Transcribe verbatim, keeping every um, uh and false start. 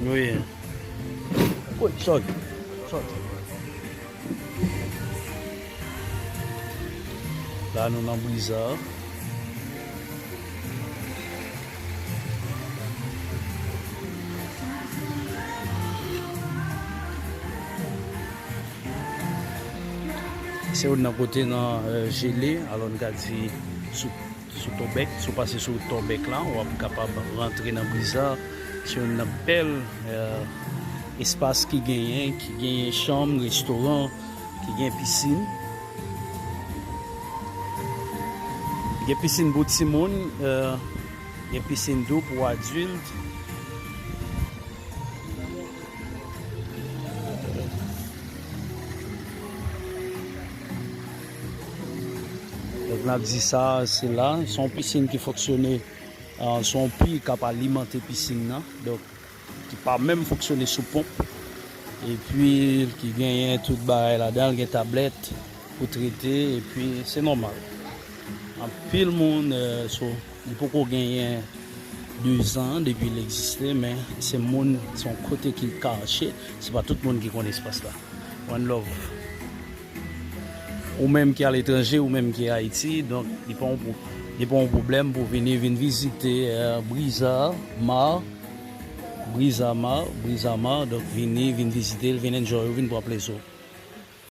Wi. Woy, sòt. Sòt. La nou nan Brizard. Se youn nan kote nan, euh, jele, alò n ka di sou, sou Tòbèk. Si w pase sou Tòbèk la, w ap kapab rantre nan Brizard. Se youn nan bèl, euh, espas ki genyen, ki genyen chanm, restoran, ki gen pisin. Gen pisin pou timoun, euh, gen pisin tou pou adilt. Donk, n ap di sa, se la, se yon pisin ki fonksyone, euh, se yon pi k ap alimante pisin nan. Donk, ki pa menm fonksyone sou ponp. Epi, ki genyen tout bagay ladan l, gen tablèt pou trete, epi se nòmal. Anpil moun, euh, so, li poko genyen de zan depi l egziste, men se moun, se yon kote ki kache, se pa tout moun ki konn espas la. One love. Ou menm ki aletranje, ou menm ki Ayiti, donk li pa yon pwo-, li pa yon pwoblèm pou vini, vin vizite, euh, Brizard Mar, Brizard Mar, Brizard Mar, donk vini, vin vizite l, vin enjoy ou, vin pran plezi w.